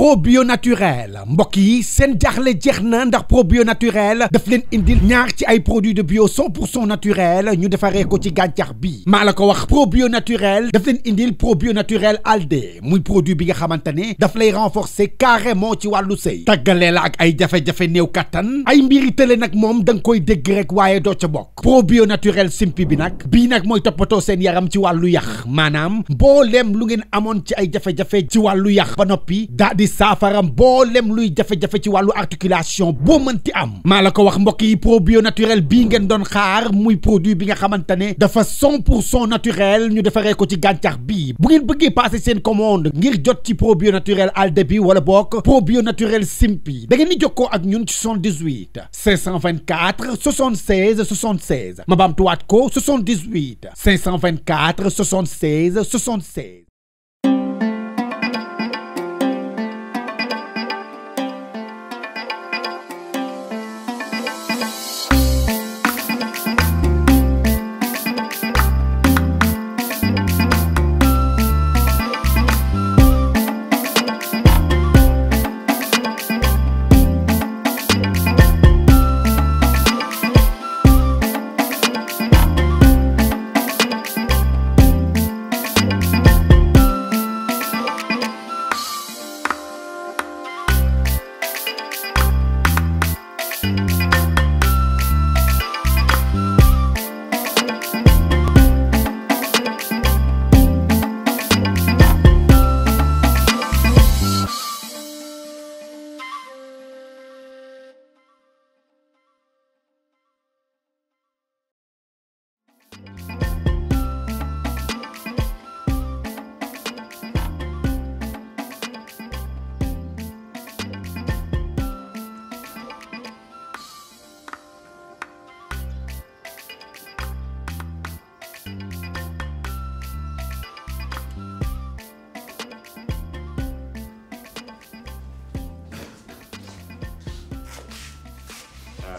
probio naturel mbokk yi seen jaaxle jeex na ndax probio naturel daf leen indil ñaar ci ay produits de bio 100% naturel ñu defaree ko ci gàncax bi maa la ko wax probio naturel daf leen indil probio naturel alde muy produit bi nga xamante ne daf lay renforcer carrément ci wàllu sëy tàggalee la ak ay jafe-jafe néew kattan ay mbiri tële nag moom da nga koy dégg rek waaye doo ca bokk probio naturel simpi bi nag bii nag mooy toppatoo seen yaram ci wàllu yax maanaam mbooleem lu ngeen amoon ci ay jafe-jafe ci wàllu yax ba noppi daa di saafaram mbooleem luy jafe-jafe ci wàllu articulation boo mënti am maa la ko wax mbokk yi probio naturel bii ngeen doon xaar muy produit bi nga xamante ne dafa 100% naturel ñu defaree ko ci gàncax bi bu ngeen bëggee passer seen commande ngir jot ci probio naturel alde bi wala bokk probio naturel simpi da ngeen di jokkoo ak ñun ci 78 524 76 76 ma baamtuwaat ko 78 524 76 76.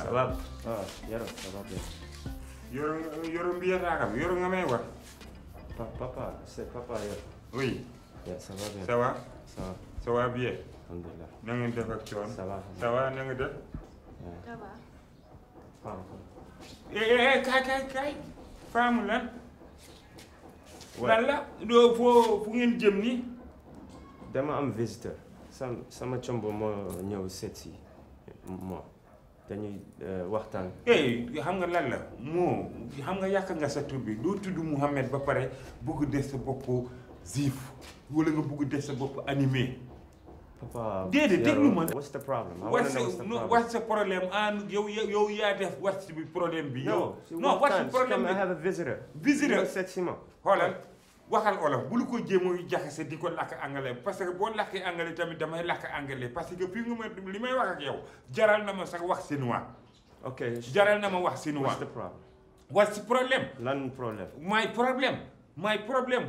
Ça va? Ah, Yoro, ça va bien. Yoro mbiyata kam, Yoro nga may wax. Papa, c'est papa Yoro. Oui. Yeah, ça va bien. Ça va? Ça va. Ça va bien. Alhamdulillah. Na ngeen def ak coon? Ça va. Ça va na nga def? Yeah. Ça va. Kay. Faamu lan? Ouais. Lan la? Doo fu ngeen jëm ni? Dama am visiteur. Sama combo moo ñëw seet si moi. Dañuy waxtaan. Xam nga lan la moo xam nga yàq nga sa tur bi doo tudd Mouhamed ba pare bëgg def sa bopp juif wala nga bëgg def sa bopp animé. Papa. Déedéet déglu ma. What's the problem? I want to know what's the problem. What's the problem? Yow yaa def what's the problème bi. No, what's the problem? I have a visitor. Visitor. Seet si ma. Xoolal waxal olof bu lu ko jéem a jaxase di ko làkk anglais parce que boo làkkee anglais tamit damay làkk anglais parce que fii nga ma li may wax ak yow jaral na ma sax wax chinois. Ok. jaral na ma wax chinois. What's the problem? What's the problem? Lan problème. My problem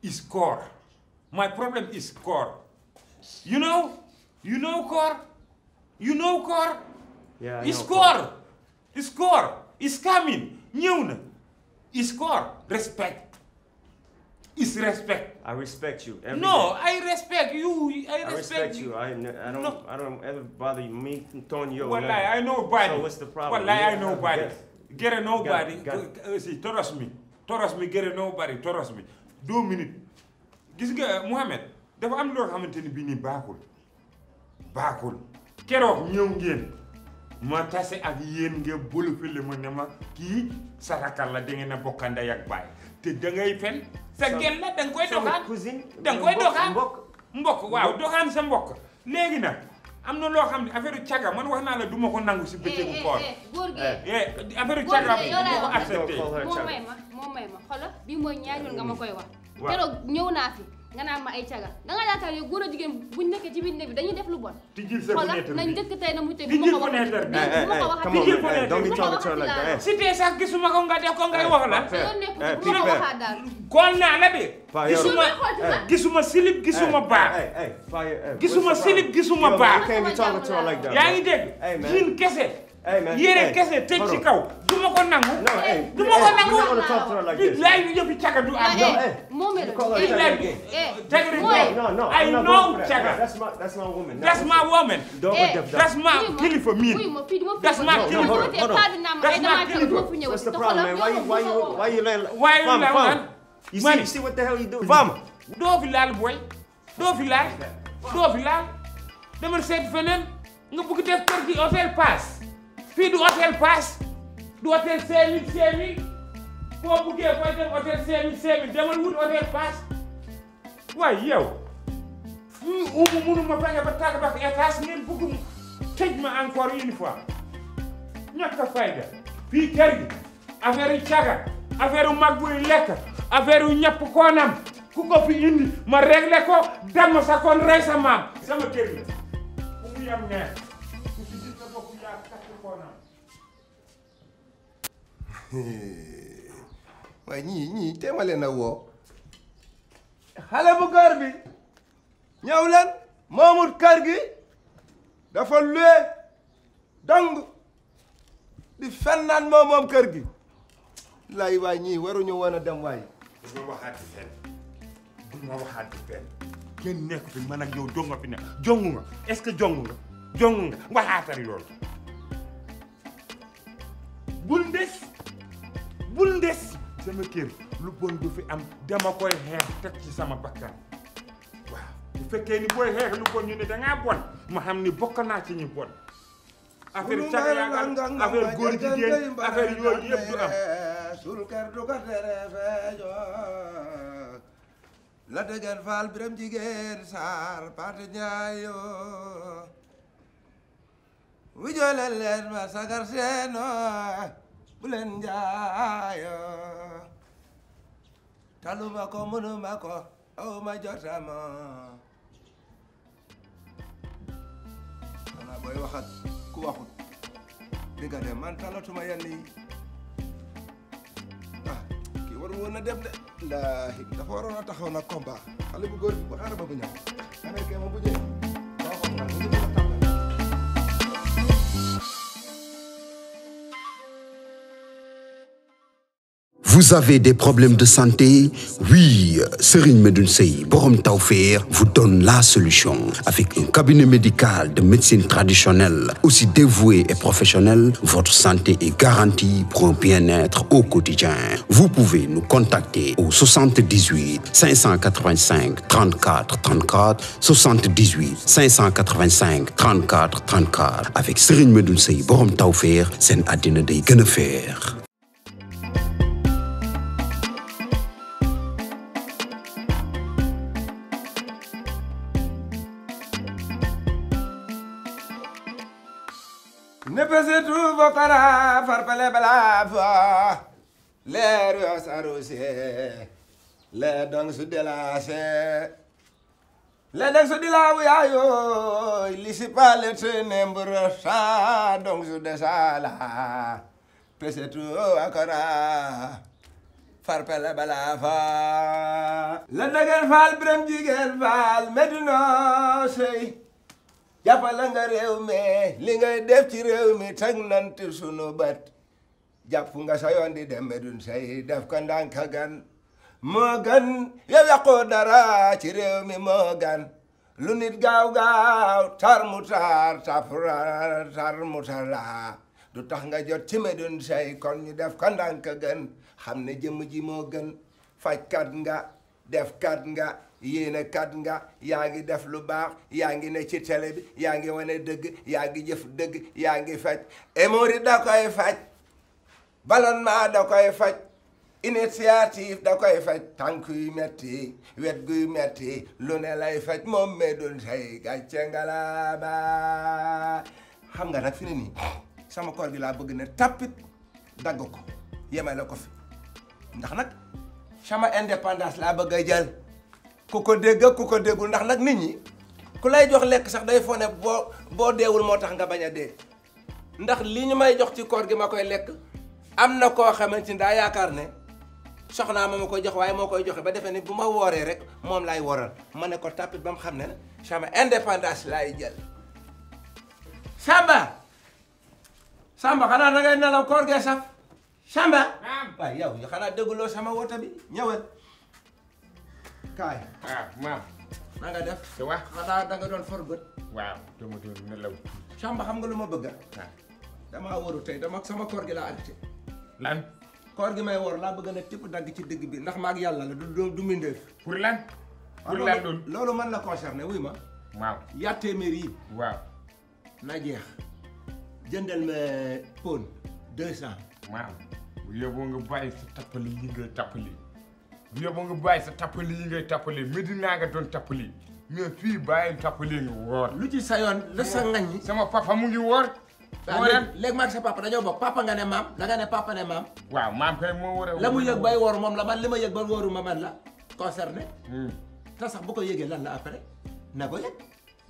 is Keur. My problem is Keur. You know Keur? You know Keur? Yeah, It's Keur. It's Keur. It's coming. Ñëw na. It's Keur. Respect. Is respect. I respect you. No, I respect you. I respect you. I don't ever bother me throwing you. Wallahi, I know body. So what's the problem? Wallahi, I know body. Get a nobody. See, Trust me, get a nobody. Trust me. 2 minutes. Gis nga Mouhamed dafa am loo xamante ni bii nii baaxul. Keroog ñëw ngeen ma tase ak yéen nga bolofele ma ne ma kii sarakal la da ngeen a bokk ndey ak baay te da ngay fen sa gel la da nga koy doxaan da nga koy doxaan mbokk waaw doxaan sa mbokk léegi nag am na loo xam ne affaire caga man wax naa la du ma ko nangu si bëccëgu koor góor gi affaire caga bi du ma ko accepté moo may ma xoolal bii mooy ñaari yoon nga ma koy wax keroog ñëw naa fi nga naan ma ay caga da nga yaakaar yow góor a jigéen buñ nekkee ci biir néeg bi dañuy def lu bon tijjil sa fenêtre nañ njëkk tey na mu tey tijjil fenêtre bi si tee sax gisuma ko nga def ko ngay wax la kool naa la de gisuma silib gisuma baax gisuma silib gisuma baax yaa ngi dégg jiin kese yére kese tëj ci kaw du ma ko nangu. du ma ko nangu. billaay yu yëpp caga du am. I know caga. That's my woman. That's my woman. That's my kilifa miin. That's my kilifa. What's the problem, man? Why you see what the hell you do? Femme. doo fi laal boy. doo fi laal. demal seet feneen nga bëgg def kër gi hôtel pass. fii du hôtel pass. du hôtel 5000 foo buggee koy dem hôtel 5000 demal wut hôtel pass. waaye yow. mënuma fexe ba tàgg ba étage ngeen bëgg tëj ma encore une fois. ñàkk a fayda. fii kër gi affaire yu caga affaire yu mag buy lekk affaire yu ñëpp koonam ku ko fi indi ma réglé ko dam sa kon rey sa maam sama kër gi ku mu yam neex ku ci gis sa bopp yaa takk koonam. waaye ñii teema leen a woo xale bu góor bi ñëw leen moomut kër gi dafa luwe dong di fen naan moom kër gi lay waay ñii waruñu woon a dem waay. du ma waxaat fenn kenn nekk fi man ak yow jonga fi ne jongu nga est-ce que jongu nga waxaatal loolu. bul ndes sama kër lu bon du fi am dama koy xeex teg ci sama bakkan waaw bu fekkee ni booy xeex lu bon ñu ne dangaa bon ma xam ni bokk naa ci ñu bon. affaire caga affaire góor jigéen affaire yooyu yëpp du am. sul kër du ko tere feeño la dëgën faal biram jigéen saar paate ñaayo wi jooleel leen ma sagar seeno bu leen njaayo taluma ko mënuma ko aw ma jotama xanaa booy waxat ku waxut di nga dem man talatuma yenn yi kii waru woon na dem de laahi dafa waroon a taxaw na combat xale bu góor bi bu xaaral ba bu ñëw américain moom bu jee waxoon na mu ngi ko tàmbali. Vous avez des problèmes de santé? Oui, Serigne Medoune Sey Borom Tawfekh vous donne la solution. Avec un cabinet médical de médecine traditionnelle, aussi dévoué et professionnel, votre santé est garantie pour un bien-être au quotidien. Vous pouvez nous contacter au 78 585 34 34, 78 585 34 34. Avec Serigne Medoune Sey Borom Tawfekh, seen àddina day gën a feex. Ne pese tu vokara farpele balava le rios arose le dong su delase le dong su dilawu yayo lisi pale tene mbro sa dong su desala pese tu vokara farpele balava le degen fal brem jigen fal Medina Sey jàppale nga réew mi li ngay def ci réew mi teg nante sunu bët jàpp nga sa yoon di dem Medoune Sey def ko ndànk gan moo gan yow yàqoo dara ci réew mi moo gan lu nit gaaw tar mu tar mu tar la du tax nga jot ci Medoune Sey kon ñu def ko ndànk gan xam ne jëmm ji moo gën fajkat nga def kat nga yéene kat nga yaa ngi def lu baax yaa ngi ne ci télé bi yaa ngi wane dëgg yaa ngi jëf dëgg yaa ngi faj hémorroïde da koy faj ballonnement da koy faj initiative da koy faj tànk yu metti wet guy metti lu ne lay faj moom Medoune Sey gàcce ngalaaba xam nga nag fi ne nii sama koor gi laa bëgg ne tappit dagg ko yemale ko fi ndax nag sama indépendance laa bëgg a jël ku ko dégg ku ko déggul ndax nag nit ñi ku lay jox lekk sax day fone boo deewul moo tax nga bañ a dee ndax li ñu may jox ci koor gi ma koy lekk am na koo xamante ni daa yaakaar ne soxnaa ma koy jox waaye moo koy joxe ba defee ni bu ma wooree rek moom laay woral ma ne ko tàppit ba mu xam ne ne sama indépendance laay jël. Samba xanaa da ngay nelaw koor gee saf Samba naam waaye yow xanaa dégguloo sama woto bi ñëwal kaay maam na nga def te wax xanaa da nga doon for bët waaw dama doon nelaw Samba xam nga lu ma bëgg damaa waru tey dama sama koor gi laa arrêté lan koor gi may woor laa bëgg na tipp dagg ci digg bi ndax maag yàlla la du mindeef pour lan pour lan loolu man la concerné wuy ma waaw yaa téeméer yi waaw na jeex jëndal ma pon 200 waaw bu yóbboo nga bàyyi sa tappali yi ngay tappali bu yóbboo nga bàyyi sa tappali yi ngay tappali Medina nga doon tappali mais fii bàyyi tappali nga woor lu ci sa yoon la sa ngañ sama papa mu ngi woor léegi maag sa papa dañoo bokk papa nga ne maam da nga ne papa ne maam waaw maam kay moo war a la mu yëg bay wooru moom la man li ma yëg ba wooru ma man la concerné te sax bu ko yëgee lan la après na ko yëg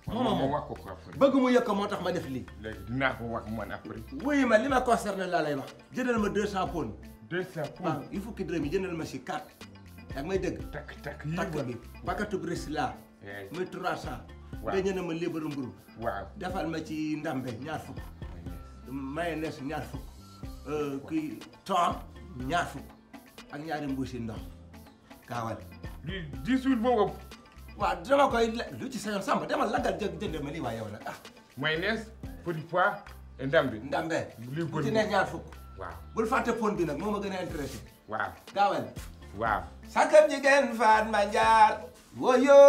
moom wax ko après bëgg mu yëg ko moo tax ma def lii léegi dinaa ko wax man après wuyu ma li ma concerné laa lay wax jëndal ma 200 pon 200 pon waaw il faut que dërëm yi jëndal ma si 4 yaa ngi may dëgg takk bi paquetu bris la muy 300 nga ñëna ma lébaru mburu waaw defal ma ci ndambe ñaar fukk mayonnaise ñaar fukk kii thon ñaar fukk ak ñaari mbuusi ndox gaawal di 18 boobu waaw dama koy lu ci sa yoon Samba demal laggal jënd ma lii waa yow nag mayonnaise petit pois et ndambe li bu ci ne ñaar fukk waaw bul fàtte pon bi nag moo ma gën a intéressé waaw gaawal waaw sakam jigéen faat ma njaar woyo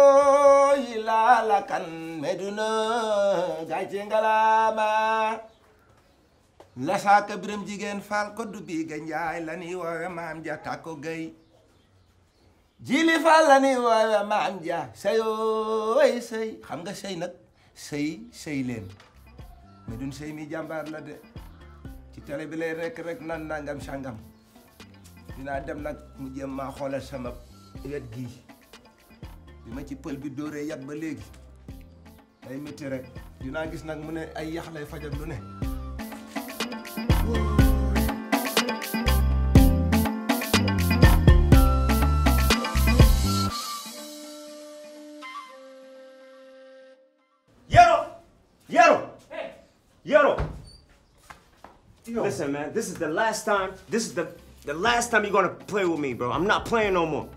yi laala kan meduna gàcce ngalaama la saaka biram jigéen faal ko du biiga njaay la ni woowe maam ja takko gay jili faal la ni woowe maam ja sëyooy sëy xam nga sëy nag sëy leen medun sëy mi jàmbaar la de ci télé bi lay rek nan nangam sangam dinaa dem nag mu jëm maa xoolal sama wet gii bi ma ci pël bi dóoree yat ba léegi day métti rek dinaa gis nag mu ne ay yax lay fajal lu ne Yoro! Listen, man, this is the last time, the last time you're gonna play with me, bro. I'm not playing no more.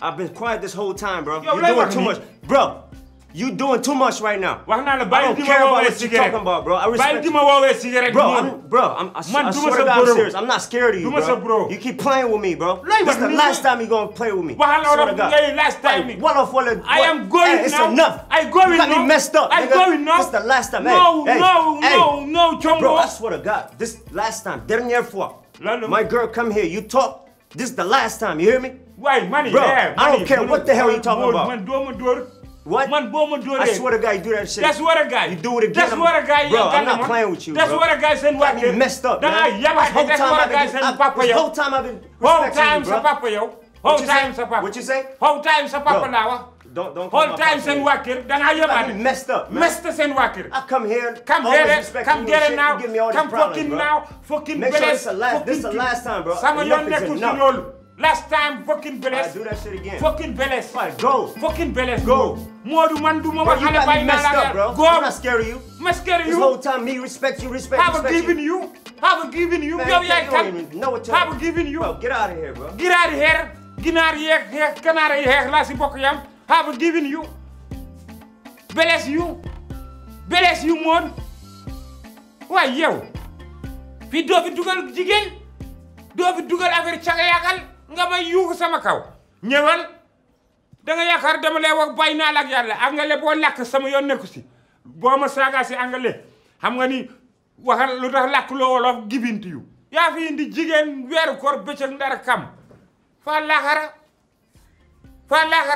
I've been quiet this whole time, bro. You're doing too much. Bro, you doing too much right now. I don't care about what you're talking about, bro. I respect you. Bro, I swear to God, I'm serious. I'm not scared of you, bro. You keep playing with me, bro. This is the last time you're gonna play with me. I swear to God. I am going now. It's enough. You got me messed up, nigga. This is the last time. No, Chombo. Bro, I swear to God. This last time. Dernière fois. My girl come here. You talk. This is the last time. You hear me? Why, money? Bro, I don't care what the hell you talking about. What? I swear to God, you do that shit. That's what a guy. You do it again. That's what a guy. Bro, I'm not playing with you, That's what a guy said. Got me messed up, man. That's what a guy said. This whole time I've been respecting you, bro. What you say? Whole time sa papa now. Don't whole time sen wakir. Then how you been messed up, man. Messed sen wakir. I come here, come get it now. Give me all come these problems, fucking bro. now. Fucking Make sure this is the last time, bro. Some Enough is enough. Last time, fucking Beles. I do that shit again. Fucking Beles. Right, go. Fucking Beles. Go. Bro, you got me messed up, bro. Go. I'm not scared of you. I'm scared of you. This whole time, me respect you, respect Have a given you. Have a given you. Man, you don't even know what you're Have a given you. Bro, get out of here, bro. Get out of here. Ginaar yeeg kanaar yeeg laa si bokk yam. Have a given you. Beles you. Beles you, moon. Waay yow. Fii doo fi dugal jigéen. Doo fi dugal affaire caga yaakal. Nga may yuuxu sama kaw ñëwal da nga yaakaar dama lay wax bay naa la ak yàlla angale boo làkk sama yoon nekku si boo ma saaga si angale xam nga ni waxal lu tax làkk loo wolof gibinti yu yaa fi indi jigéen weeru koor bëccëg ndara kam fa laaxara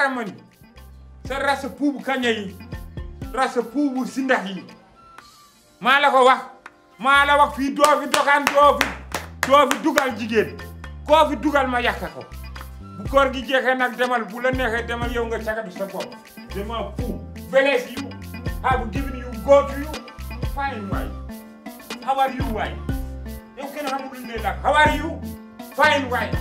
man sa rasa puubu kaña yi rasa puubu si ndax yi maa la wax fii doo fi dogaan doo fi dugal jigéen koo fi dugal ma yàq ko bu koor gi jeexee nag demal bu la neexee demal yow nga cagatu sa bopp dama fu Beles you have given you go to you fine waay how are you waay yow kenn xamul lu ne la how are you fine waay